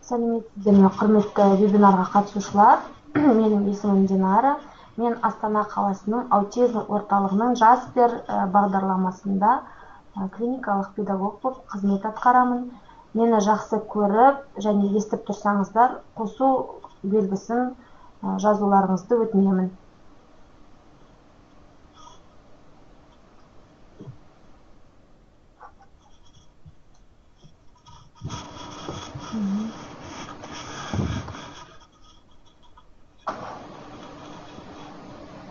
Сәлеметсіздер ме, құрметті вебинарға қатысушылар. Менің есімім Динара. Мен Астана қаласының аутизм орталығының Жаспер бағдарламасында клиникалық педагог болып қызмет атқарамын. Мені жақсы көріп және естіп тұрсаңыздар, қосу белгісін жазуларыңызды өтінемін.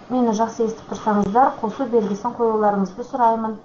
Мені жақсы естіп тұрсаңыздар, қосу белгісін қоюларыңызды сұраймын.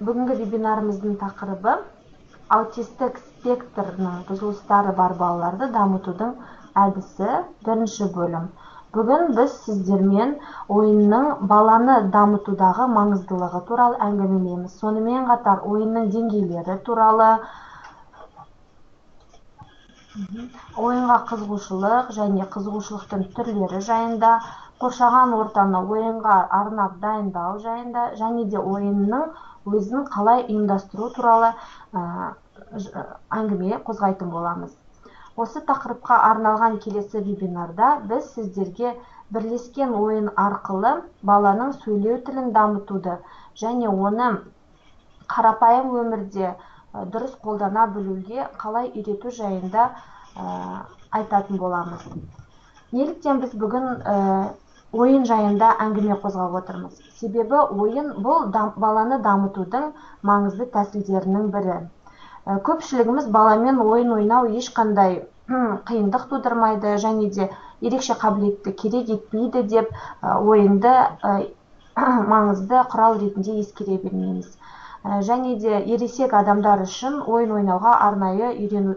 Бүгінгі вебинарымыздың тақырыбы аутистік спектрінің бұзылыстары бар балаларды дамытудың әдісі, бірінші бөлім. Бүгін біз сіздермен ойынның баланы дамытудағы маңыздылығы туралы әңгімелейміз. Сонымен қатар ойынның деңгейлері туралы, ойынға қызығушылық және қызығушылықтың түрлері жайында, қоршаған ортаны ойынға арнап дайындау жайында және де ойынның өзін қалай ұйымдастыру туралы әңгіме қозғайтын боламыз. Осы тақырыпқа арналған келесі вебинарда біз сіздерге бірлескен ойын арқылы баланың сөйлеу тілін дамытуды және оны қарапайым өмірде дұрыс қолдана білуге қалай үйрету жайында айтатын боламыз. Неліктен біз бүгін ойын жайында әңгіме қозғап отырмыз? Себебі ойын бұл баланы дамытудың маңызды тәсілдерінің бірі. Көпшілігіміз баламен ойын ойнау ешқандай қиындық тудырмайды және де ерекше қабілетті керек етпейді деп ойынды маңызды құрал ретінде ескере бермейміз. Және де ересек адамдар үшін ойын ойнауға арнайы үйрену,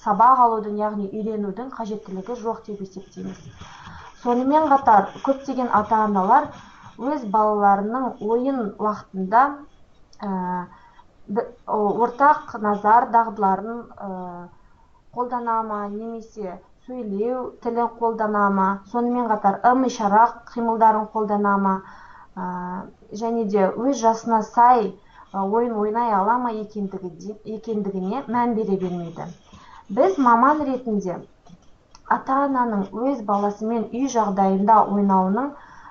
сабақ алудың, яғни үйренудің қажеттілігі жоқ деп есептейміз. Сонымен қатар көптеген ата-аналар өз балаларының ойын уақытында ортақ назар дағдыларын қолдана ма, немесе сөйлеу тілін қолдана ма, сонымен қатар ым-ишара қимылдарын қолдана ма, және де өз жасына сай ойын ойнай ала ма екендігіне мән бере бермейді. Біз маман ретінде ата-ананың өз баласымен үй жағдайында ойнауының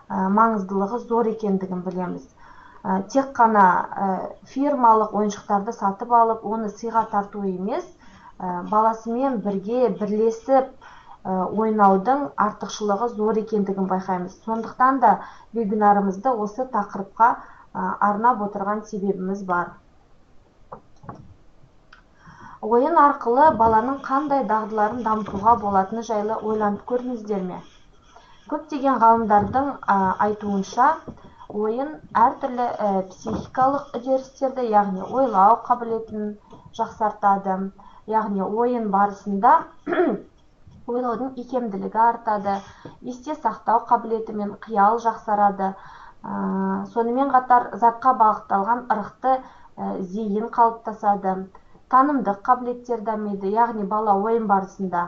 маңыздылығы зор екендігін білеміз. Тек қана фирмалық ойыншықтарды сатып алып, оны сыйға тарту емес, баласымен бірге бірлесіп ойнаудың артықшылығы зор екендігін байқаймыз. Сондықтан да вебинарымызды осы тақырыпқа арнап отырған себебіміз бар. Ойын арқылы баланың қандай дағдыларын дамытуға болатыны жайлы ойланып көрдіңіздер ме? Көптеген ғалымдардың айтуынша, ойын әртүрлі психикалық үдерістерді, яғни ойлау қабілетін жақсартады, яғни ойын барысында ойлаудың икемділігі артады, есте сақтау қабілеті мен қиял жақсарады, сонымен қатар затқа бағытталған ырықты зейін қалыптасады, танымдық қабілеттер дамиды, яғни бала ойын барысында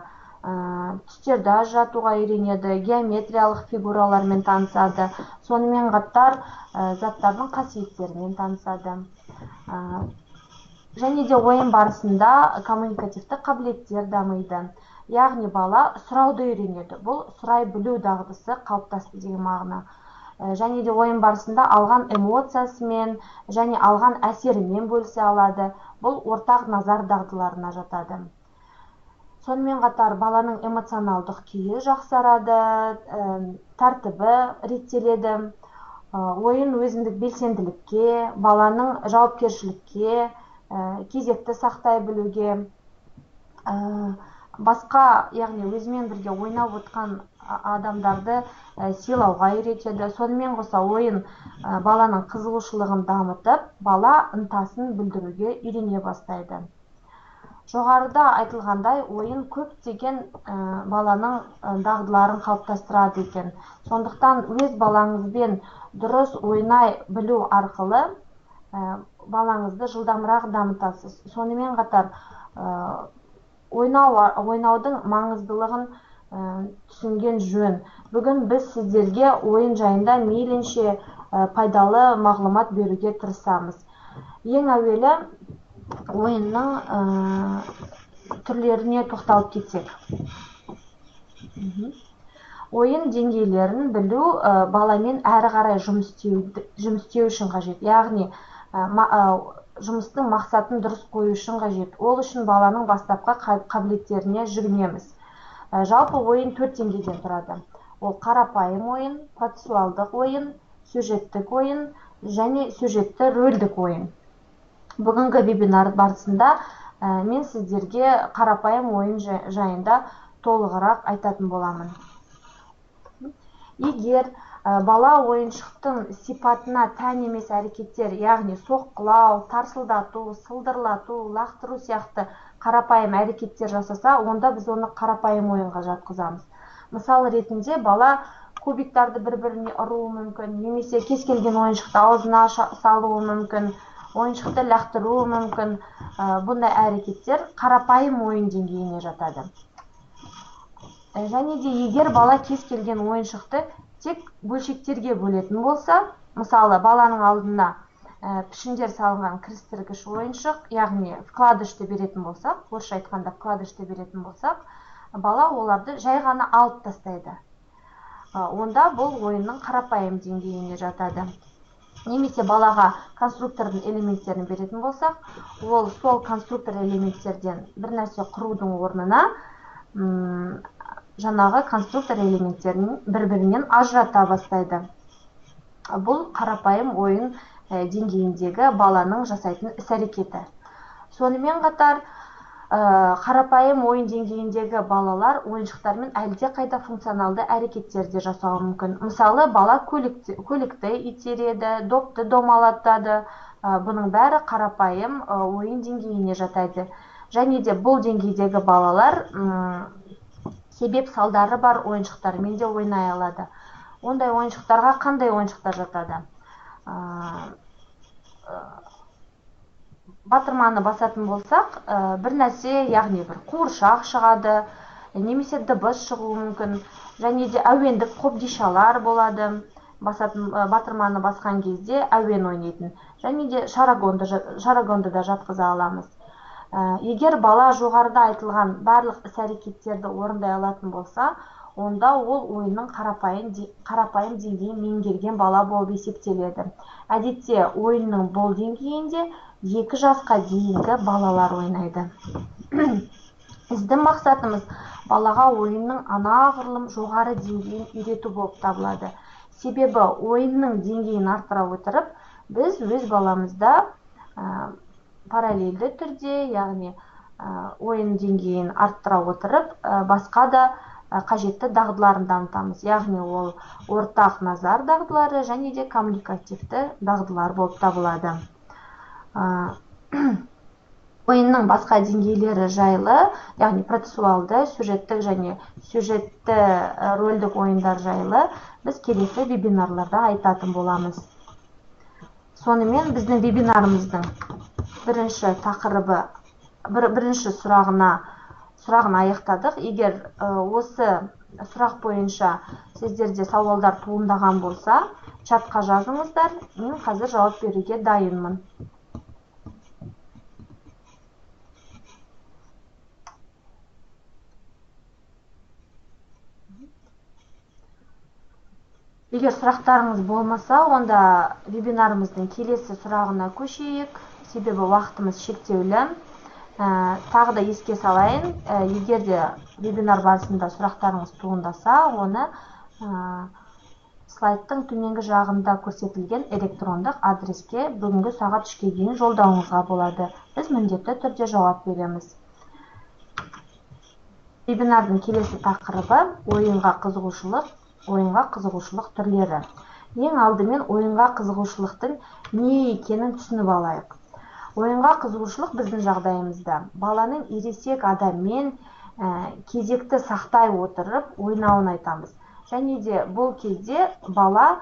түстерді ажыратуға үйренеді, геометриялық фигуралармен танысады, сонымен қатар заттардың қасиеттерімен танысады. Және де ойын барысында коммуникативті қабілеттер дамиды, яғни бала сұрауды үйренеді. Бұл сұрай білу дағдысы қалыптасты деген мағына. Және де ойын барысында алған эмоциясымен және алған әсерімен бөлісе алады. Бұл ортақ назар дағдыларына жатады. Сонымен қатар баланың эмоционалдық күйі жақсарады, тәртібі реттеледі. Ойын өзіндік белсенділікке, баланың жауапкершілікке, кезекті сақтай білуге, басқа, яғни өзімен бірге ойнап отқан адамдарды сыйлауға үйретеді. Сонымен қоса ойын баланың қызығушылығын дамытып, бала ынтасын білдіруге үйрене бастайды. Жоғарыда айтылғандай, ойын көптеген баланың дағдыларын қалыптастырады екен. Сондықтан өз балаңызбен дұрыс ойнай білу арқылы балаңызды жылдамырақ дамытасыз. Сонымен қатар ойнаудың маңыздылығын түсінген жөн. Бүгін біз сіздерге ойын жайында мейлінше пайдалы мағлұмат беруге тырысамыз. Ең әуелі ойынның түрлеріне тоқталып кетсек. Ойын деңгейлерін білу баламен әрі қарай жұмыс істеу үшін қажет. Яғни жұмыстың мақсатын дұрыс қою үшін қажет. Ол үшін баланың бастапқы қабілеттеріне жүгінеміз. Жалпы ойын 4 деңгейден тұрады. Ол қарапайым ойын, процессуалдық ойын, сюжеттік ойын және сюжетті рөлдік ойын. Бүгінгі вебинар барысында мен сіздерге қарапайым ойын жайында толығырақ айтатын боламын. Егер бала ойыншықтың сипатына тән емес әрекеттер, яғни соққылау, тарсылдату, сылдырлату, лақтыру сияқты қарапайым әрекеттер жасаса, онда біз оны қарапайым ойынға жатқызамыз. Мысал ретінде бала кубиктарды бір-біріне ұруы мүмкін, немесе кез келген ойыншықты аузына салуы мүмкін, ойыншықты лақтыруы мүмкін. Бұндай әрекеттер қарапайым ойын деңгейіне жатады. Және де егер бала кез келген ойыншықты тек бөлшектерге бөлетін болса, мысалы баланың алдына пішіндер салынған кірістіргіш ойыншық, яғни вкладышты беретін болсақ, орысша айтқанда вкладышты беретін болсақ, бала оларды жай ғана алып тастайды. Онда бұл ойынның қарапайым деңгейіне жатады. Немесе балаға конструктордың элементтерін беретін болсақ, ол сол конструктор элементтерден бір нәрсе құрудың орнына жаңағы конструктор элементтерін бір-бірінен ажырата бастайды. Бұл қарапайым ойын деңгейіндегі баланың жасайтын іс-әрекеті. Сонымен қатар қарапайым ойын деңгейіндегі балалар ойыншықтармен әлдеқайда функционалды әрекеттер де жасауы мүмкін. Мысалы, бала көлікті итереді, допты домалатады. Бұның бәрі қарапайым ойын деңгейіне жатайды. Және де бұл деңгейдегі балалар себеп салдары бар ойыншықтармен де ойнай алады. Ондай ойыншықтарға қандай ойыншықтар жатады? Батырманы басатын болсақ, бір нәрсе, яғни бір қуыршақ шығады, немесе дыбыс шығуы мүмкін, және де әуендік қобдишалар болады. Батырманы басқан кезде әуен ойнайтын, және де шарагонды да жатқыза аламыз. Егер бала жоғарыда айтылған барлық іс-әрекеттерді орындай алатын болса, онда ол ойынның қарапайым деңгейін меңгерген бала болып есептеледі. Әдетте ойынның бұл деңгейінде 2 жасқа дейінгі балалар ойнайды. Біздің мақсатымыз балаға ойынның анағұрлым жоғары деңгейін үйрету болып табылады. Себебі ойынның деңгейін арттыра отырып, біз өз баламызда параллельді түрде, яғни ойын деңгейін арттыра отырып, басқа да қажетті дағдыларын дамытамыз. Яғни ол ортақ назар дағдылары және де коммуникативті дағдылар болып табылады. Ойынның басқа деңгейлері жайлы, яғни процессуалды, сюжеттік және сюжетті рөлдік ойындар жайлы біз келесі вебинарларда айтатын боламыз. Сонымен біздің вебинарымыздың бірінші тақырыбы, бірінші сұрағын аяқтадық. Егер осы сұрақ бойынша сіздерде сауалдар туындаған болса, чатқа жазыңыздар, мен қазір жауап беруге дайынмын. Егер сұрақтарыңыз болмаса, онда вебинарымыздың келесі сұрағына көшейік. Себебі уақытымыз шектеулі. Тағы да еске салайын, егер де вебинар барысында сұрақтарыңыз туындаса, оны слайдтың төменгі жағында көрсетілген электрондық адреске бүгінгі сағат 3-ке дейін жолдауыңызға болады. Біз міндетті түрде жауап береміз. Вебинардың келесі тақырыбы ойынға қызығушылық түрлері. Ең алдымен ойынға қызығушылықтың не екенін түсініп алайық. Ойынға қызығушылық біздің жағдайымызда баланың ересек адаммен кезекті сақтай отырып ойнауын айтамыз. Және де бұл кезде бала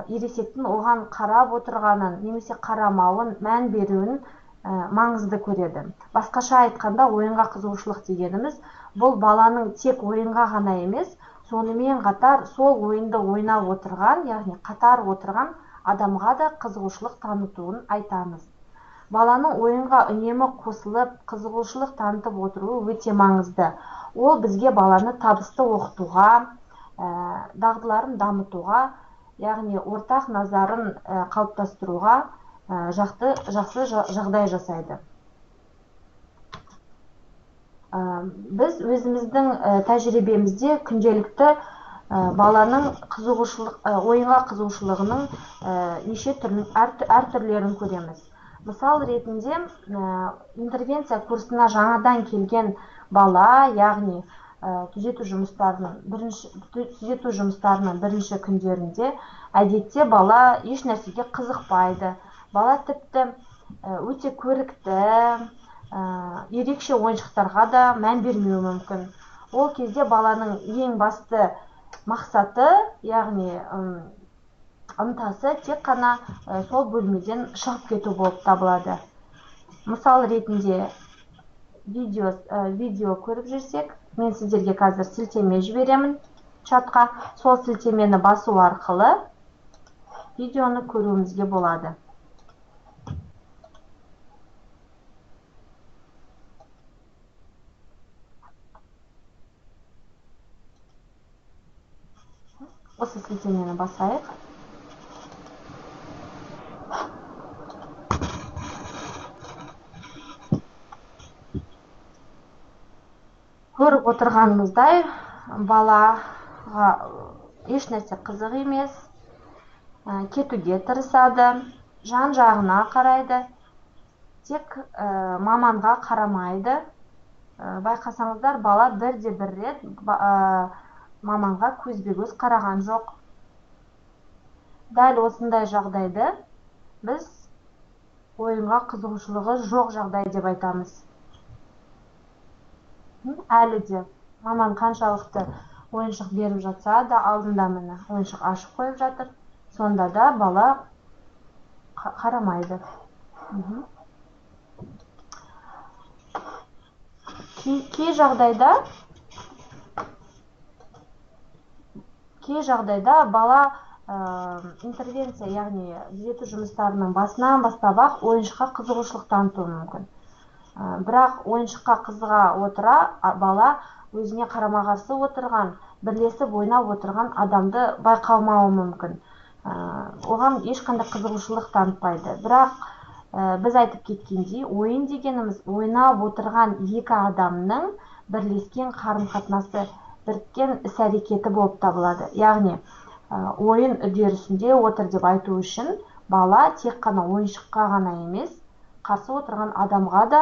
ересектің оған қарап отырғанын немесе қарамауын, мән беруін маңызды көреді. Басқаша айтқанда, ойынға қызығушылық дегеніміз бұл баланың тек ойынға ғана емес, сонымен қатар сол ойынды ойнап отырған, яғни қатар отырған адамға да қызығушылық танытуын айтамыз. Баланың ойынға үнемі қосылып, қызығушылық танытып отыруы өте маңызды. Ол бізге баланы табысты оқытуға, дағдыларын дамытуға, яғни ортақ назарын қалыптастыруға жақсы жағдай жасайды. Біз өзіміздің тәжірибемізде күнделікті баланың ойынға қызығушылығының неше түрін, әртүрлерін көреміз. Мысал ретінде интервенция курсына жаңадан келген бала, яғни түзету жұмыстарының бірінші күндерінде әдетте бала еш нәрсеге қызықпайды. Бала тіпті өте көрікті, ерекше ойыншықтарға да мән бермеуі мүмкін. Ол кезде баланың ең басты мақсаты, яғни ынтасы тек қана сол бөлмеден шығып кету болып табылады. Мысал ретінде видео көріп жүрсек, мен сіздерге қазір сілтеме жіберемін чатқа. Сол сілтемені басу арқылы видеоны көруімізге болады. Осы сілтемені басайық. Көріп отырғанымыздай, балаға еш нәрсе қызық емес, кетуге тырысады, жан-жағына қарайды, тек маманға қарамайды. Байқасаңыздар, бала бірде-бір рет маманға көзбе-көз қараған жоқ. Дәл осындай жағдайды біз ойынға қызығушылығы жоқ жағдай деп айтамыз. Әлі де маман қаншалықты ойыншық беріп жатса да, алдында міне ойыншық ашып қойып жатыр, сонда да бала қарамайды. Кей жағдайда бала интервенция, яғни түзету жұмыстарының басынан бастап-ақ ойыншыққа қызығушылық танытуы мүмкін. Бірақ ойыншыққа қызыға отыра бала өзіне қарама-қарсы отырған, бірлесіп ойнап отырған адамды байқамауы мүмкін. Оған ешқандай қызығушылық танытпайды. Бірақ біз айтып кеткендей, ойын дегеніміз ойнап отырған екі адамның бірлескен қарым-қатынасы, біріккен іс-әрекеті болып табылады. Яғни ойын үдерісінде отыр деп айту үшін бала тек қана ойыншыққа ғана емес, қарсы отырған адамға да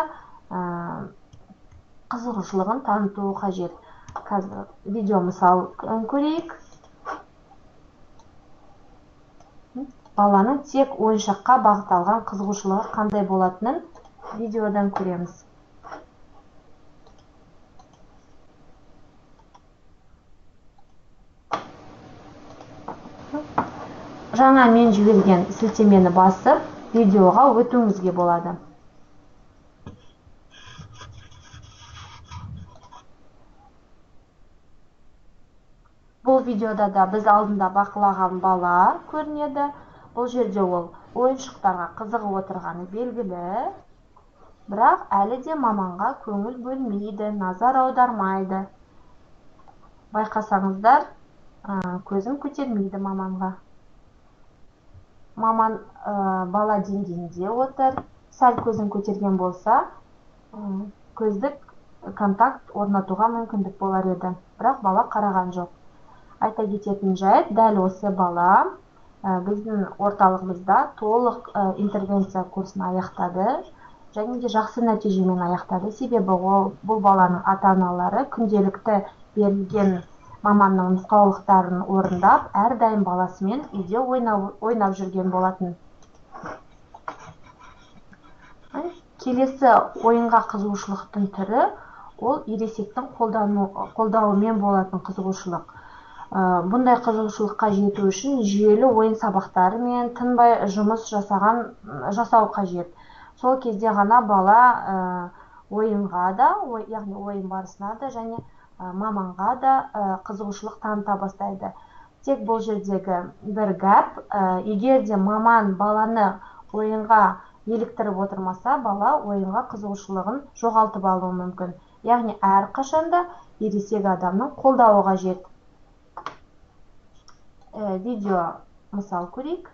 қызығушылығын танытуы қажет. Қазір видео мысал көрейік. Баланың тек ойыншыққа бағытталған қызығушылығы қандай болатынын видеодан көреміз. Жаңа мен жіберген сілтемені басып, видеоға өтуіңізге болады. Бұл видеода да біз алдында бақылаған бала көрінеді. Бұл жерде ол ойыншықтарға қызығып отырғаны белгілі, бірақ әлі де маманға көңіл бөлмейді, назар аудармайды. Байқасаңыздар, көзін көтермейді маманға. Маман бала деңгейінде отыр, сәл көзін көтерген болса, Көздік контакт орнатуға мүмкіндік болар еді, бірақ бала қараған жоқ. Айта кететін жайт, дәл осы бала біздің орталығымызда толық интервенция курсын аяқтады және де жақсы нәтижемен аяқтады. Себебі ол бұл баланың ата-аналары күнделікті берілген маманның нұсқаулықтарын орындап, әрдайым баласымен үйде ойнап жүрген болатын. Келесі ойынға қызығушылықтың түрі ол ересектің қолдауымен болатын қызығушылық. Бұндай қызығушылыққа жету үшін жүйелі ойын сабақтарымен тынбай жұмыс жасау қажет. Сол кезде ғана бала ойынға да, яғни ойын барысына да және маманға да қызығушылық таныта бастайды. Тек бұл жердегі бір гәп, егер де маман баланы ойынға еліктіріп отырмаса, бала ойынға қызығушылығын жоғалтып алуы мүмкін. Яғни әрқашанда ересек адамның қолдауы қажет. Видео мысал көрейік.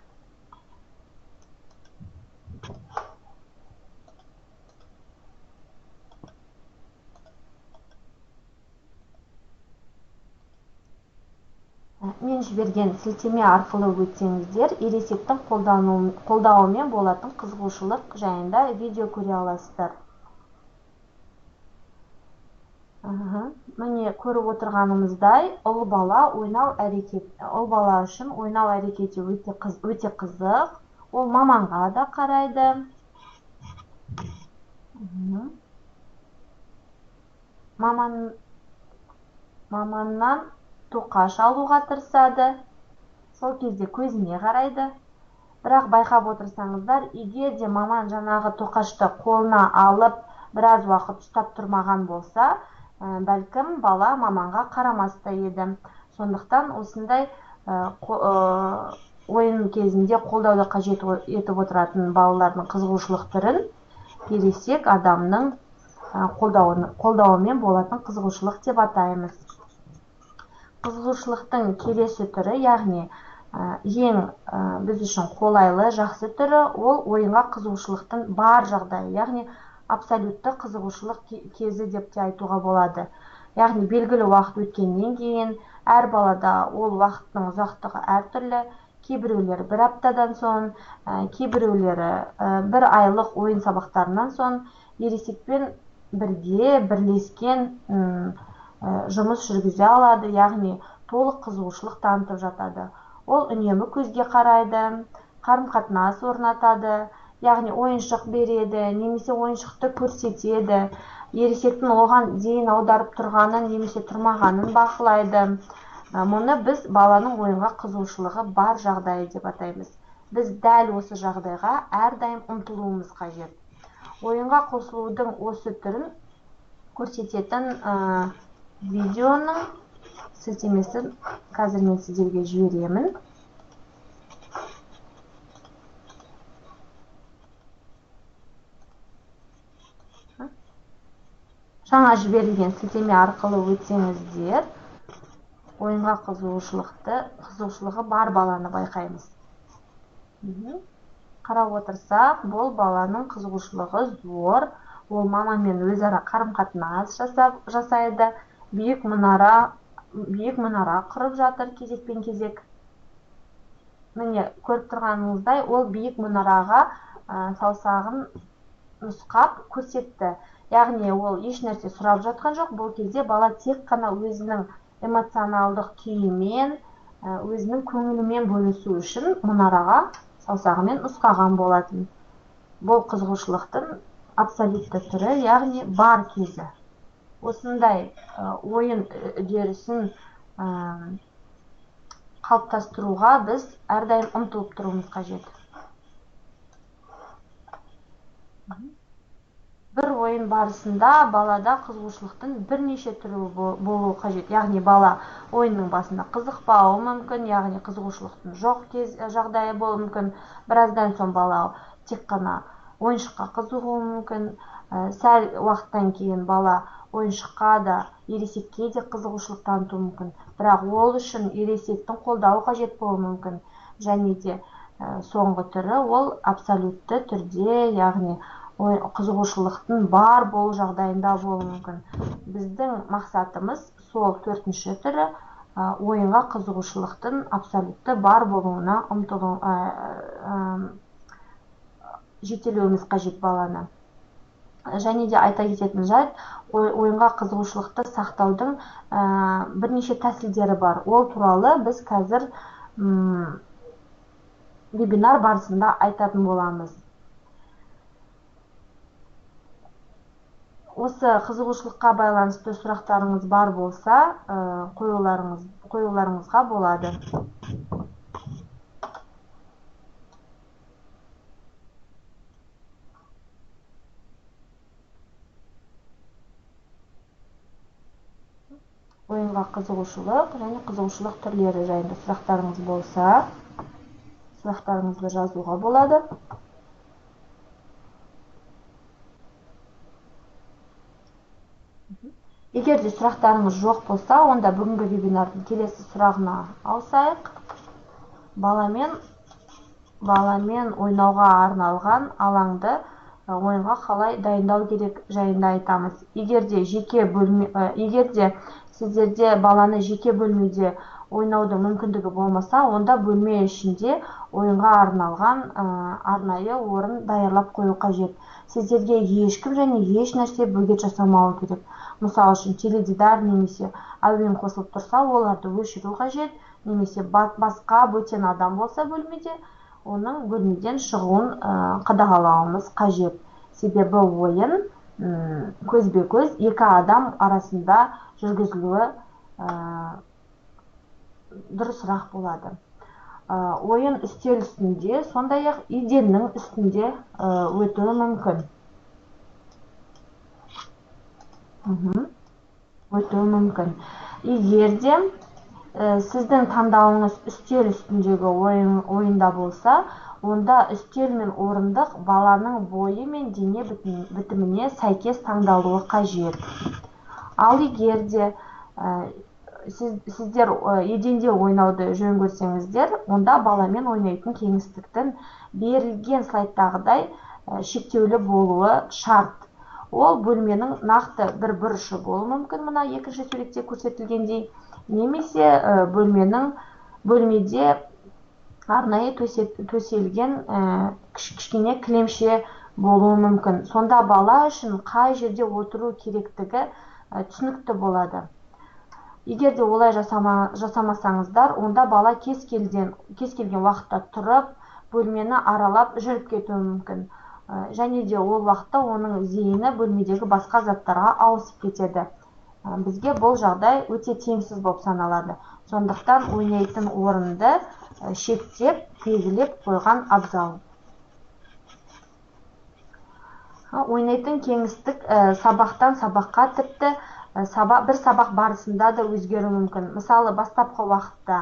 Мен жіберген сілтеме арқылы өтсеңіздер, ересектің қолдауымен болатын қызығушылық жайында видео көре аласыздар. Міне көріп отырғанымыздай, ұл бала ойнау әрекет, ұл бала үшін ойнау әрекеті өте қызық. Ол маманға да қарайды. Маманнан тоқаш алуға тырысады. Сол кезде көзіне қарайды. Бірақ байқап отырсаңыздар, егер де маман жаңағы тоқашты қолына алып, біраз уақыт ұстап тұрмаған болса, бәлкім бала маманға қарамас та еді. Сондықтан осындай ойын кезінде қолдауды қажет етіп отыратын балалардың қызығушылық түрін ересек адамның қолдауымен болатын қызығушылық деп атаймыз. Қызығушылықтың келесі түрі, яғни ең біз үшін қолайлы, жақсы түрі, ол ойынға қызығушылықтың бар жағдайы, яғни абсолютті қызығушылық кезі деп те айтуға болады. Яғни белгілі уақыт өткеннен кейін әр балада ол уақыттың ұзақтығы әртүрлі, кейбіреулері бір аптадан соң, кейбіреулері бір айлық ойын сабақтарынан соң ересекпен бірге бірлескен жұмыс жүргізе алады, яғни толық қызығушылық танытып жатады. Ол үнемі көзге қарайды, қарым-қатынас орнатады, яғни ойыншық береді, немесе ойыншықты көрсетеді, ересектің оған зейін аударып тұрғанын немесе тұрмағанын бақылайды. Мұны біз баланың ойынға қызығушылығы бар жағдайы деп атаймыз. Біз дәл осы жағдайға әрдайым ұмтылуымыз қажет. Ойынға қосылудың осы түрін көрсететін видеоның сілтемесін қазір мен сіздерге жіберемін. Жаңа жіберілген сілтеме арқылы өтсеңіздер, ойынға қызығушылығы бар баланы байқаймыз. Қарап отырсақ, бұл баланың қызығушылығы зор. Ол мамамен өзара қарым-қатынас жасайды. Биік мұнара құрып жатыр кезекпен кезек. Міне, көріп тұрғаныңыздай, ол биік мұнараға саусағын нұсқап көрсетті. Яғни ол еш нәрсе сұрап жатқан жоқ. Бұл кезде бала тек қана өзінің эмоционалдық күйімен, өзінің көңілімен бөлісу үшін мұнараға саусағымен нұсқаған болатын. Бұл қызығушылықтың абсолютті түрі, яғни бар кезі. Осындай ойын үдерісін қалыптастыруға біз әрдайым ұмтылып тұруымыз қажет. Бір ойын барысында балада қызығушылықтың бірнеше түрі болуы қажет. Яғни бала ойынның басында қызықпауы мүмкін, яғни қызығушылықтың жоқ жағдайы болуы мүмкін. Біраздан соң бала тек қана ойыншыққа қызығуы мүмкін. Сәл уақыттан кейін бала ойыншыққа да, ересекке де қызығушылық танытуы мүмкін. Бірақ ол үшін ересектің қолдауы қажет болуы мүмкін. Және де соңғы түрі ол абсолютті түрде, яғни Қызығушылықтың бар болу жағдайында болуы мүмкін. Біздің мақсатымыз сол төртінші түрі, ойынға қызығушылықтың абсолютті бар болуына ұмтылу, жетелеуіміз қажет баланы. Және де айта кететін жайт, ойынға қызығушылықты сақтаудың бірнеше тәсілдері бар. Ол туралы біз қазір вебинар барысында айтатын боламыз. Осы қызығушылыққа байланысты сұрақтарыңыз бар болса, қоюларыңызға болады. Ойынға қызығушылық және қызығушылық түрлері жайында сұрақтарыңыз болса, сұрақтарыңызды жазуға болады. Егер де сұрақтарыңыз жоқ болса, онда бүгінгі вебинардың келесі сұрағына ауысайық. Баламен ойнауға арналған алаңды ойынға қалай дайындау керек жайында айтамыз. Егер де жеке бөлме, егер де сіздерде баланы жеке бөлмеде ойнаудың мүмкіндігі болмаса, онда бөлме ішінде ойынға арналған арнайы орын даярлап қою қажет. Сіздерге ешкім және еш нәрсе бөгет жасамауы керек. Мысалы үшін теледидар немесе әуен қосылып тұрса, оларды өшіру қажет, немесе басқа бөтен адам болса бөлмеде, оның бөлмеден шығуын қадағалауымыз қажет. Себебі ойын көзбе-көз екі адам арасында жүргізілуі дұрысырақ болады. Ойын үстел үстінде, сондай-ақ еденнің үстінде өтуі мүмкін. Өтуі мүмкін. Егер де сіздің таңдауыңыз үстел үстіндегі ойында болса, онда үстел мен орындық баланың бойы мен дене бітіміне сәйкес таңдалуы қажет. Ал егер де сіздер еденде ойнауды жөн көрсеңіздер, онда баламен ойнайтын кеңістіктің берілген слайдтағыдай шектеулі болуы шарт. Ол бөлменің нақты бір бұрышы болуы мүмкін, мына екінші суретте көрсетілгендей, немесе бөлмеде арнайы төселген кішкене кілемше болуы мүмкін. Сонда бала үшін қай жерде отыру керектігі түсінікті болады. Егер де олай жасамасаңыздар, онда бала кез келген уақытта тұрып, бөлмені аралап жүріп кетуі мүмкін. Және де ол уақытта оның зейіні бөлмедегі басқа заттарға ауысып кетеді. Бізге бұл жағдай өте тиімсіз болып саналады. Сондықтан ойнайтын орынды шектеп, белгілеп қойған абзал. Ойнайтын кеңістік сабақтан сабаққа, тіпті бір сабақ барысында да өзгеруі мүмкін. Мысалы, бастапқы уақытта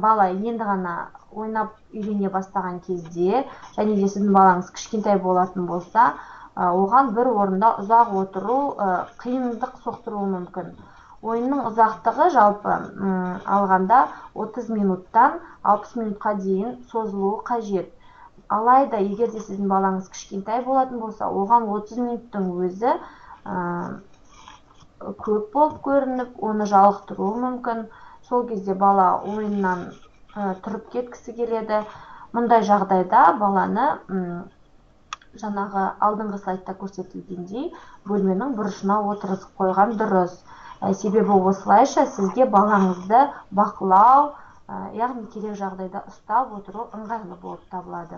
бала енді ғана ойнап үйрене бастаған кезде, және де сіздің балаңыз кішкентай болатын болса, оған бір орында ұзақ отыру қиындық соқтыруы мүмкін. Ойынның ұзақтығы жалпы алғанда 30 минуттан 60 минутқа дейін созылуы қажет. Алайда, егер де сіздің балаңыз кішкентай болатын болса, оған 30 минуттың өзі көп болып көрініп, оны жалықтыруы мүмкін. Сол кезде бала ойыннан тұрып кеткісі келеді. Мұндай жағдайда баланы жаңағы алдыңғы слайдта көрсетілгендей бөлменің бұрышына отырғызып қойған дұрыс. Себебі осылайша сізге балаңызды бақылау, яғни керек жағдайда ұстап отыру ыңғайлы болып табылады.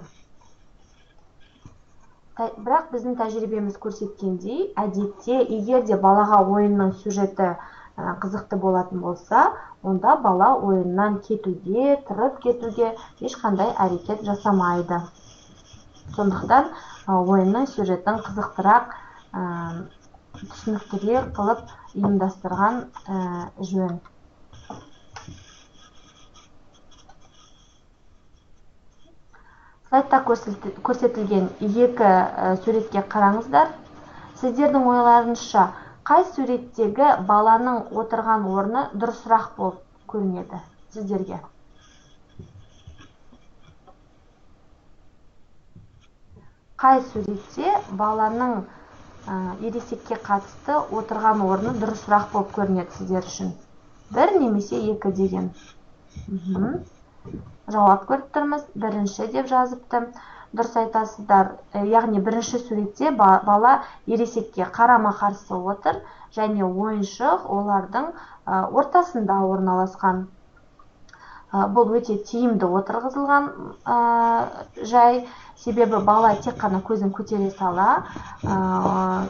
Бірақ біздің тәжірибеміз көрсеткендей, әдетте егер де балаға ойынның сюжеті қызықты болатын болса, онда бала ойыннан кетуге, тұрып кетуге ешқандай әрекет жасамайды. Сондықтан ойынның сюжетін қызықтырақ, түсініктірек қылып ұйымдастырған жөн. Слайдта көрсетілген екі суретке қараңыздар. Сіздердің ойларыңызша қай суреттегі баланың отырған орны дұрысырақ болып көрінеді сіздерге? Қай суретте баланың ересекке қатысты отырған орны дұрысырақ болып көрінеді сіздер үшін? 1 немесе 2 деген. Жауап көріп тұрмыз. Бірінші деп жазыпты. Дұрыс айтасыздар. Яғни бірінші суретте бала ересекке қарама-қарсы отыр және ойыншық олардың ортасында орналасқан. Бұл өте тиімді отырғызылған жай, себебі бала тек қана көзін көтере сала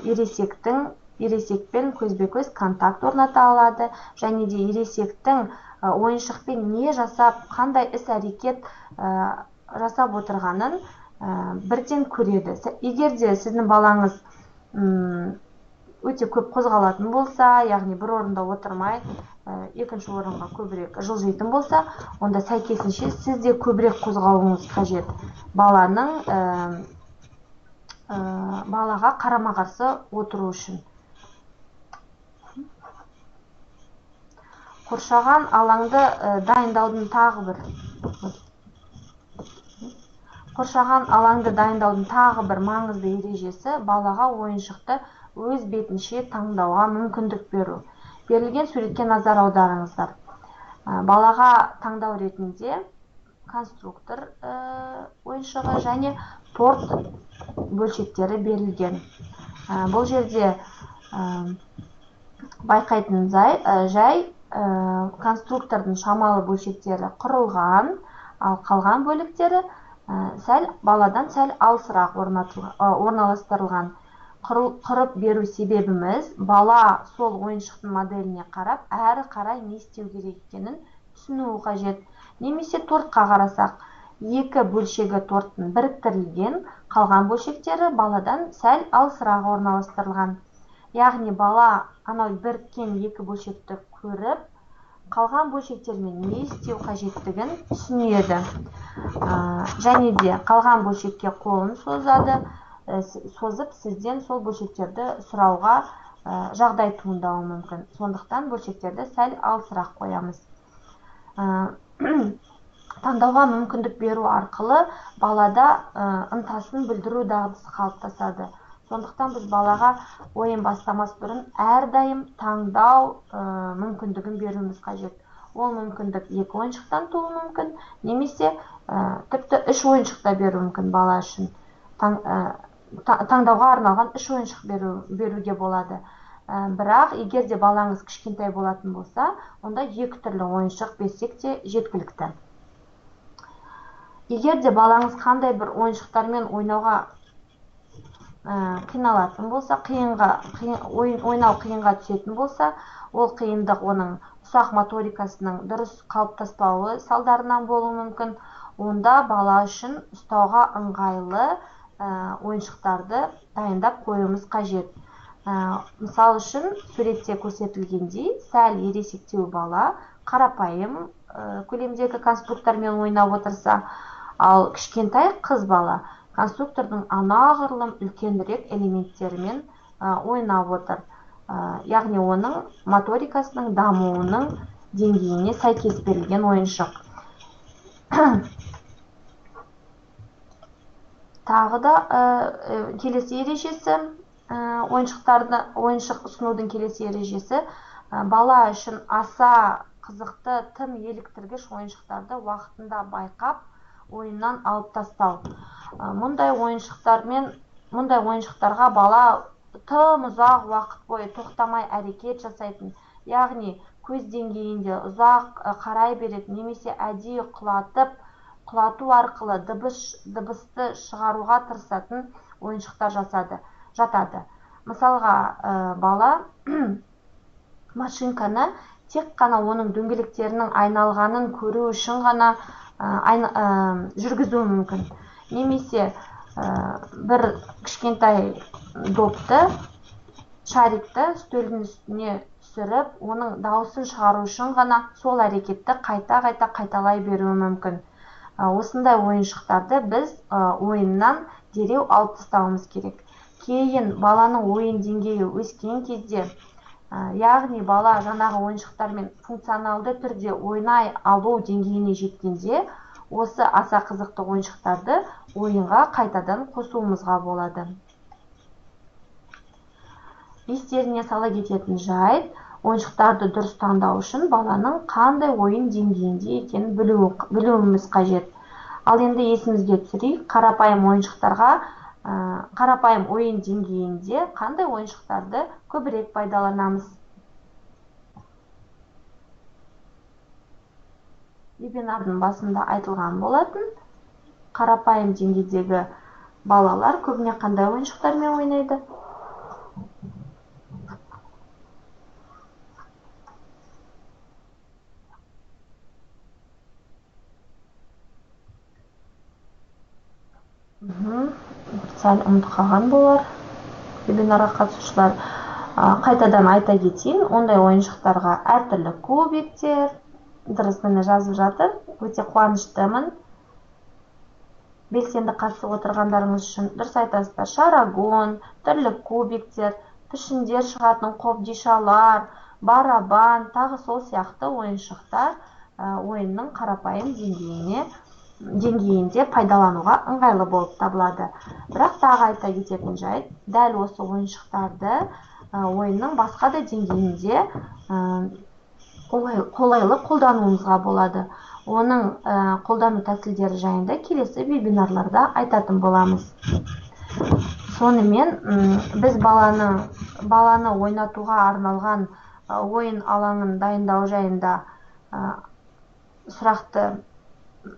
ересекпен көзбе-көз контакт орната алады және де ересектің ойыншықпен не жасап, қандай іс-әрекет жасап отырғанын бірден көреді. Егер де сіздің балаңыз өте көп қозғалатын болса, яғни бір орында отырмай, екінші орынға көбірек жылжитын болса, онда сәйкесінше сіз де көбірек қозғалуыңыз қажет. Балаға қарама-қарсы отыру үшін. Қоршаған алаңды дайындаудың тағы бір Қоршаған алаңды дайындаудың тағы бір маңызды ережесі балаға ойыншықты өз бетінше таңдауға мүмкіндік беру. Берілген суретке назар аударыңыздар. Балаға таңдау ретінде конструктор ойыншығы және торт бөлшектері берілген. Бұл жерде байқайтын жай конструктордың шамалы бөлшектері құрылған, ал қалған бөліктері баладан сәл алысырақ орналастырылған. Құрып беру себебіміз бала сол ойыншықтың моделіне қарап, әрі қарай не істеу керек екенін түсінуі қажет. Немесе тортқа қарасақ, екі бөлшегі торттың біріктірілген, қалған бөлшектері баладан сәл алысырақ орналастырылған. Яғни бала анау біріккен екі бөлшекті көріп, қалған бөлшектермен не істеу қажеттігін түсінеді. Және де қалған бөлшекке қолын созады, созып сізден сол бөлшектерді сұрауға жағдай туындауы мүмкін. Сондықтан бөлшектерді сәл алысырақ қоямыз. Таңдауға мүмкіндік беру арқылы балада ынтасын білдіру дағдысы қалыптасады. Сондықтан біз балаға ойын бастамас бұрын әрдайым таңдау мүмкіндігін беруіміз қажет. Ол мүмкіндік екі ойыншықтан тууы мүмкін, немесе тіпті үш ойыншық та беруі мүмкін бала үшін. Таңдауға арналған үш ойыншық беруге болады. Бірақ егер де балаңыз кішкентай болатын болса, онда екі түрлі ойыншық берсек те жеткілікті. Егер де балаңыз қандай бір ойыншықтармен ойнауға қиналатын болса, ойнау қиынға түсетін болса, ол қиындық оның ұсақ моторикасының дұрыс қалыптаспауы салдарынан болуы мүмкін. Онда бала үшін ұстауға ыңғайлы ойыншықтарды дайындап қоюымыз қажет. Мысал үшін, суретте көрсетілгендей, сәл ересектеу бала қарапайым көлемдегі конструктормен ойнап отырса, ал кішкентай қыз бала конструктордың анағұрлым үлкенірек элементтерімен ойнап отыр. Яғни оның моторикасының дамуының деңгейіне сәйкес берілген ойыншық. Тағы да келесі ережесі, ойыншық ұсынудың келесі ережесі, бала үшін аса қызықты, тым еліктіргіш ойыншықтарды уақытында байқап, ойыннан алып тастау. Мұндай ойыншықтарға бала тым ұзақ уақыт бойы тоқтамай әрекет жасайтын, яғни көз деңгейінде ұзақ қарай беретін, немесе әдейі құлату арқылы дыбысты шығаруға тырысатын ойыншықтар жатады. Мысалға, бала машинканы тек қана оның дөңгелектерінің айналғанын көру үшін ғана жүргізуі мүмкін. Немесе бір кішкентай допты, шарикті үстелдің үстіне түсіріп, оның дауысын шығару үшін ғана сол әрекетті қайта-қайта қайталай беруі мүмкін. Осындай ойыншықтарды біз ойыннан дереу алып тастауымыз керек. Кейін баланың ойын деңгейі өскен кезде, яғни бала жаңағы ойыншықтармен функционалды түрде ойнай алу деңгейіне жеткенде, Осы аса қызықты ойыншықтарды ойынға қайтадан қосуымызға болады. Естеріне сала кететін жайт, ойыншықтарды дұрыс таңдау үшін баланың қандай ойын деңгейінде екенін білуіміз қажет. Ал енді есімізге түсірейік, қарапайым ойыншықтарға, қарапайым ойын деңгейінде қандай ойыншықтарды көбірек пайдаланамыз? Вебинардың басында айтылған болатын, қарапайым деңгейдегі балалар көбіне қандай ойыншықтармен ойнайды? Сәл ұмытып қалған болар вебинарға қатысушылар. Қайтадан айта кетейін, ондай ойыншықтарға әртүрлі кубиктер, дұрыс, міне жазып жатыр, өте қуаныштымын белсенді қатысып отырғандарыңыз үшін. Дұрыс айтасыздар, шарагон, түрлі кубиктер, пішіндер шығатын қобдишалар, барабан, тағы сол сияқты ойыншықтар ойынның қарапайым деңгейінде пайдалануға ыңғайлы болып табылады. Бірақ тағы айта кететін жайт, дәл осы ойыншықтарды ойынның басқа да деңгейінде қолайлы қолдануымызға болады. Оның қолдану тәсілдері жайында келесі вебинарларда айтатын боламыз. Сонымен біз баланы ойнатуға арналған ойын алаңын дайындау жайында сұрақты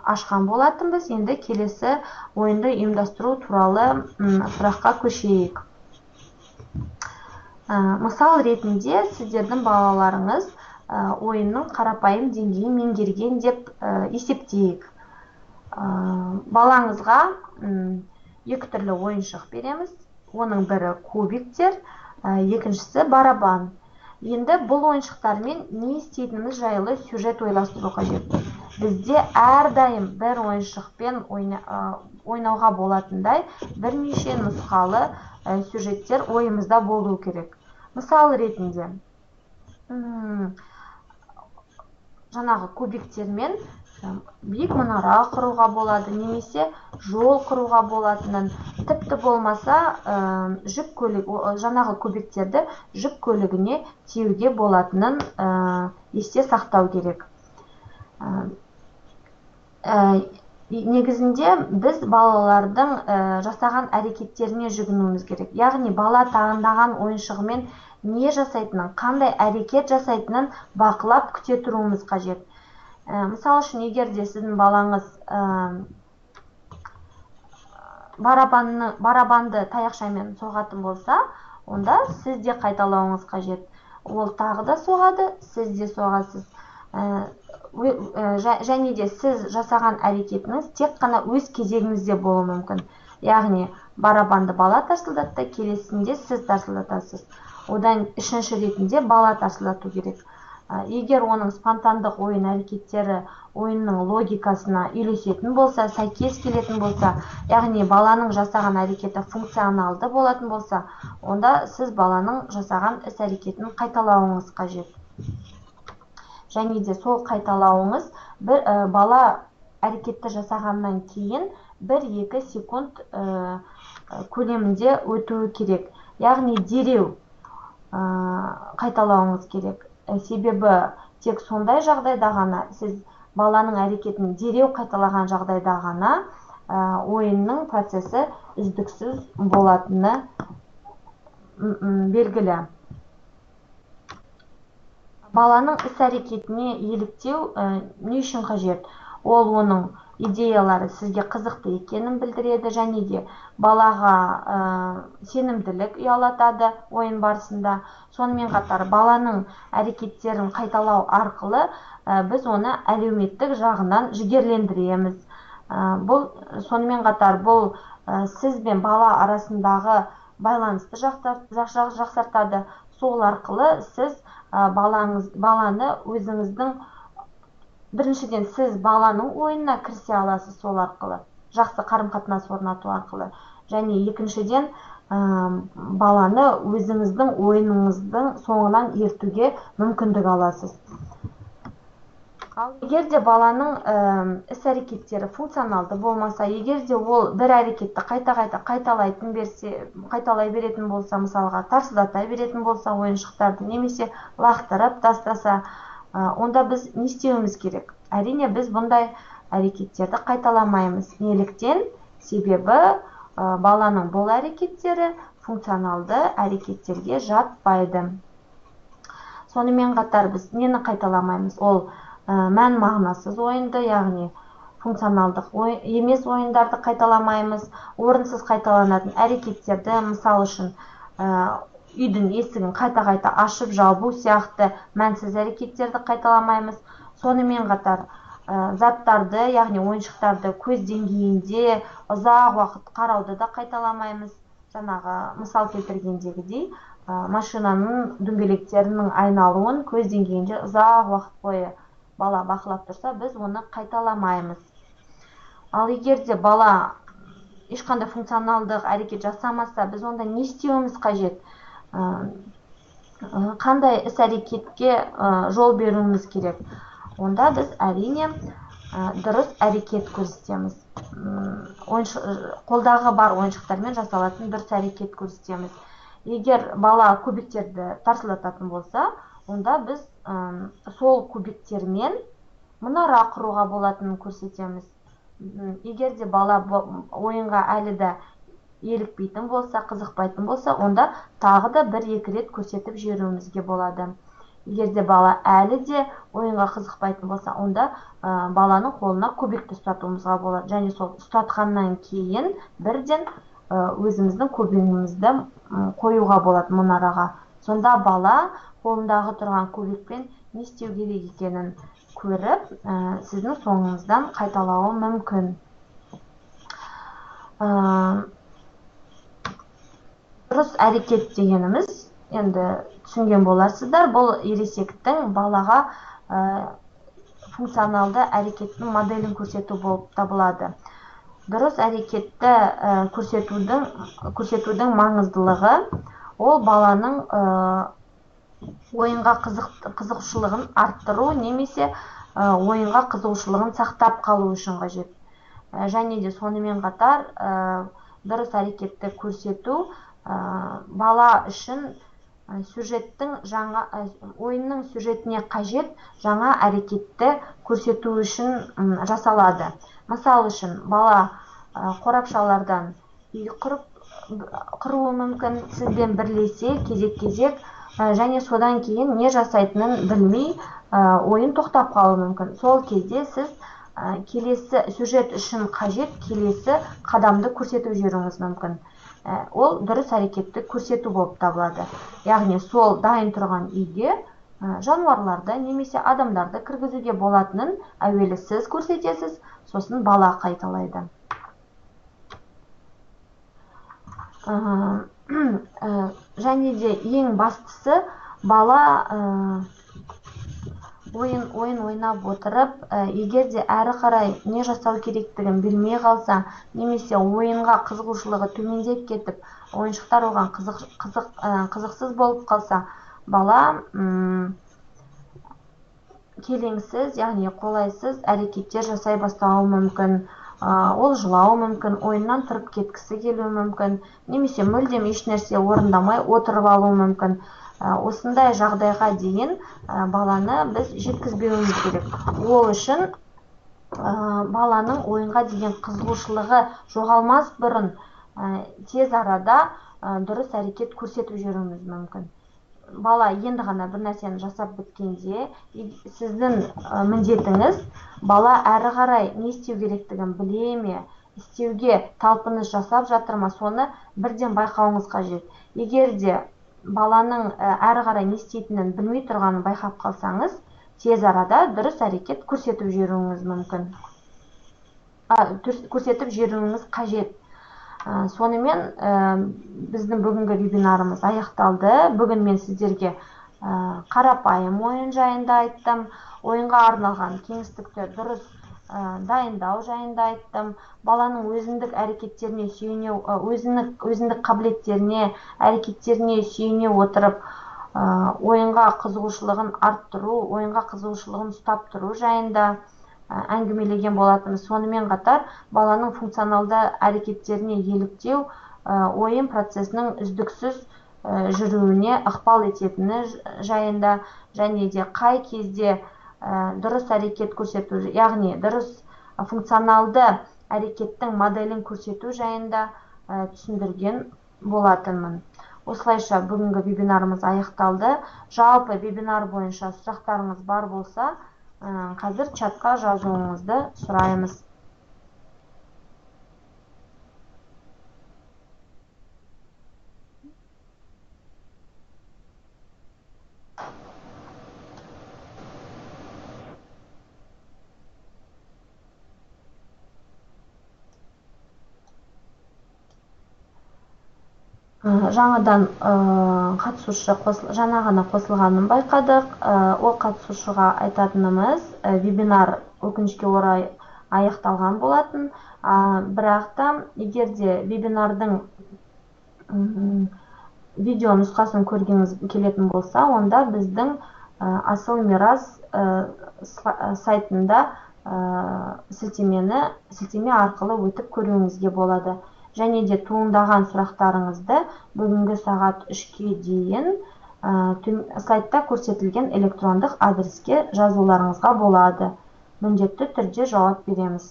ашқан болатынбыз. Енді келесі ойынды ұйымдастыру туралы сұраққа көшейік. Мысал ретінде сіздердің балаларыңыз ойынның қарапайым деңгейін меңгерген деп есептейік. Балаңызға екі түрлі ойыншық береміз. Оның бірі кубиктер, екіншісі барабан. Енді бұл ойыншықтармен не істейтініміз жайлы сюжет ойластыру қажет. Бізде әрдайым бір ойыншықпен ойнауға болатындай бірнеше нұсқалы сюжеттер ойымызда болу керек. Мысал ретінде, жаңағы кубиктермен биік мұнара құруға болады, немесе жол құруға болатынын, тіпті болмаса жүк көлік, жаңағы кубиктерді жүк көлігіне тиеуге болатынын есте сақтау керек. Негізінде біз балалардың жасаған әрекеттеріне жүгінуіміз керек. Яғни бала таңдаған ойыншығымен не жасайтынын, қандай әрекет жасайтынын бақылап күте тұруымыз қажет. Мысал үшін, егер де сіздің балаңыз барабанды таяқшамен соғатын болса, онда сіз де қайталауыңыз қажет. Ол тағы да соғады, сіз де соғасыз. Және де сіз жасаған әрекетіңіз тек қана өз кезегіңізде болуы мүмкін. Яғни барабанды бала тарсылдатты, келесінде сіз тарсылдатасыз. Одан үшінші ретінде бала тарсылдату керек. Егер оның спонтандық ойын әрекеттері ойынның логикасына үйлесетін болса, сәйкес келетін болса, яғни баланың жасаған әрекеті функционалды болатын болса, онда сіз баланың жасаған іс әрекетін қайталауыңыз қажет. Және де сол қайталауыңыз бір бала әрекетті жасағаннан кейін 1-2 секунд көлемінде өтуі керек. Яғни дереу қайталауыңыз керек. Себебі тек сондай жағдайда ғана, сіз баланың әрекетін дереу қайталаған жағдайда ғана ойынның процесі үздіксіз болатыны белгілі. Баланың іс-әрекетіне еліктеу не үшін қажет? Ол оның идеялары сізге қызықты екенін білдіреді, және де балаға сенімділік ұялатады ойын барысында. Сонымен қатар баланың әрекеттерін қайталау арқылы біз оны әлеуметтік жағынан жігерлендіреміз. Бұл сонымен қатар бұл сіз бен бала арасындағы байланысты жақсартады. Сол арқылы сіз баланы өзіңіздің, біріншіден сіз баланың ойынына кірісе аласыз сол арқылы, жақсы қарым-қатынас орнату арқылы. Және екіншіден баланы өзіңіздің ойыныңыздың соңынан ертуге мүмкіндік аласыз. Ал егер де баланың іс-әрекеттері функционалды болмаса, егер де ол бір әрекетті қайта-қайта қайталай беретін болса, мысалға тарсылдата беретін болса ойыншықтарды немесе лақтырып тастаса, онда біз не істеуіміз керек? Әрине, біз бұндай әрекеттерді қайталамаймыз. Неліктен? Себебі баланың бұл әрекеттері функционалды әрекеттерге жатпайды. Сонымен қатар біз нені қайталамаймыз? Ол мән мағынасыз ойынды, яғни функционалдық емес ойындарды қайталамаймыз, орынсыз қайталанатын әрекеттерді, мысал үшін, үйдің есігін қайта-қайта ашып жабу сияқты мәнсіз әрекеттерді қайталамаймыз. Сонымен қатар заттарды, яғни ойыншықтарды көз деңгейінде ұзақ уақыт қарауды да қайталамаймыз. Жаңағы мысал келтіргендегідей, машинаның дөңгелектерінің айналуын көз деңгейінде ұзақ уақыт бойы бала бақылап тұрса, біз оны қайталамаймыз. Ал егер де бала ешқандай функционалдық әрекет жасамаса, біз онда не істеуіміз қажет? Қандай іс-әрекетке жол беруіміз керек? Онда біз әрине дұрыс әрекет көрсетеміз. Қолдағы бар ойыншықтармен жасалатын дұрыс әрекет көрсетеміз. Егер бала кубиктерді тарсылдататын болса, онда біз сол кубиктермен мұнара құруға болатынын көрсетеміз. Егер де бала ойынға әлі де елікпейтін болса, қызықпайтын болса, онда тағы да бір-екі рет көрсетіп жіберуімізге болады. Егер де бала әлі де ойынға қызықпайтын болса, онда баланың қолына кубикті ұстатуымызға болады. Және сол ұстатқаннан кейін бірден өзіміздің кубигімізді қоюға болады мұнараға. Сонда бала қолындағы тұрған кубикпен не істеу керек екенін көріп, сіздің соңыңыздан қайталауы мүмкін. Дұрыс әрекет дегеніміз, енді түсінген боларсыздар, бұл ересектің балаға функционалды әрекеттің моделін көрсету болып табылады. Дұрыс әрекетті көрсетудің маңыздылығы ол баланың ойынға қызығушылығын арттыру немесе ойынға қызығушылығын сақтап қалу үшін қажет. Және де сонымен қатар дұрыс әрекетті көрсету бала үшін сюжеттің жаңа, ойынның сюжетіне қажет жаңа әрекетті көрсету үшін жасалады. Мысал үшін, бала қорапшалардан үй құруы мүмкін, сізбен бірлесе кезек-кезек, және содан кейін не жасайтынын білмей ойын тоқтап қалуы мүмкін. Сол кезде сіз келесі сюжет үшін қажет келесі қадамды көрсетіп жіберуіңіз мүмкін. Ол дұрыс әрекетті көрсету болып табылады. Яғни сол дайын тұрған үйге жануарларды немесе адамдарды кіргізуге болатынын әуелі сіз көрсетесіз, сосын бала қайталайды. Және де ең бастысы, бала ойын ойнап отырып, егер де әрі қарай не жасау керектігін білмей қалса, немесе ойынға қызығушылығы төмендеп кетіп, ойыншықтар оған қызықсыз болып қалса, бала келеңсіз, яғни қолайсыз әрекеттер жасай бастауы мүмкін. Ол жылауы мүмкін, ойыннан тұрып кеткісі келуі мүмкін, немесе мүлдем ешнәрсе орындамай отырып алуы мүмкін. Осындай жағдайға дейін баланы біз жеткізбеуіміз керек. Ол үшін баланың ойынға деген қызығушылығы жоғалмас бұрын тез арада дұрыс әрекет көрсетіп жіберуіміз мүмкін. Бала енді ғана бір нәрсені жасап біткенде, сіздің міндетіңіз бала әрі қарай не істеу керектігін біле ме, істеуге талпыныс жасап жатыр ма, соны бірден байқауыңыз қажет. Егер де баланың әрі қарай не істейтінін білмей тұрғанын байқап қалсаңыз, тез арада дұрыс әрекет көрсетіп жіберуіңіз мүмкін. Көрсетіп жіберуіңіз қажет. Сонымен біздің бүгінгі вебинарымыз аяқталды. Бүгін мен сіздерге қарапайым ойын жайында айттым. Ойынға арналған кеңістікті дұрыс дайындау жайында айттым. Баланың өзіндік әрекеттеріне сүйене, өзіндік қабілеттеріне, әрекеттеріне сүйене отырып, Ойынға қызығушылығын арттыру, ойынға қызығушылығын ұстап тұру жайында әңгімелеген болатынбыз. Сонымен қатар баланың функционалды әрекеттеріне еліктеу ойын процесінің үздіксіз жүруіне ықпал ететіні жайында және де қай кезде дұрыс әрекет көрсету, яғни дұрыс функционалды әрекеттің моделін көрсету жайында түсіндірген болатынмын. Осылайша бүгінгі вебинарымыз аяқталды. Жалпы вебинар бойынша сұрақтарыңыз бар болса, қазір чатқа жазуыңызды сұраймыз. Жаңадан қатысушы жаңа ғана қосылғанын байқадық. Ол қатысушыға айтатынымыз, вебинар өкінішке орай аяқталған болатын. Бірақ та егер де вебинардың видео нұсқасын көргіңіз келетін болса, онда біздің Асыл Мирас сайтында сілтеме арқылы өтіп көруіңізге болады. Және де туындаған сұрақтарыңызды бүгінгі сағат 3-ке дейін сайтта көрсетілген электрондық адреске жазуларыңызға болады. Міндетті түрде жауап береміз.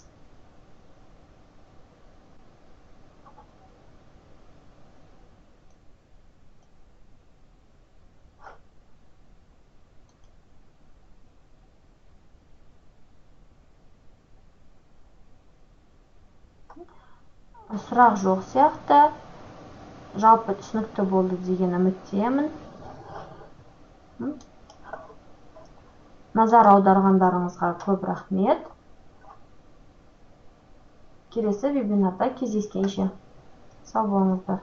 Сұрақ жоқ сияқты. Жалпы түсінікті болды деген үміттемін. Назар аударғандарыңызға көп рахмет. Келесі вебинарда кездескенше. Сау болыңыздар.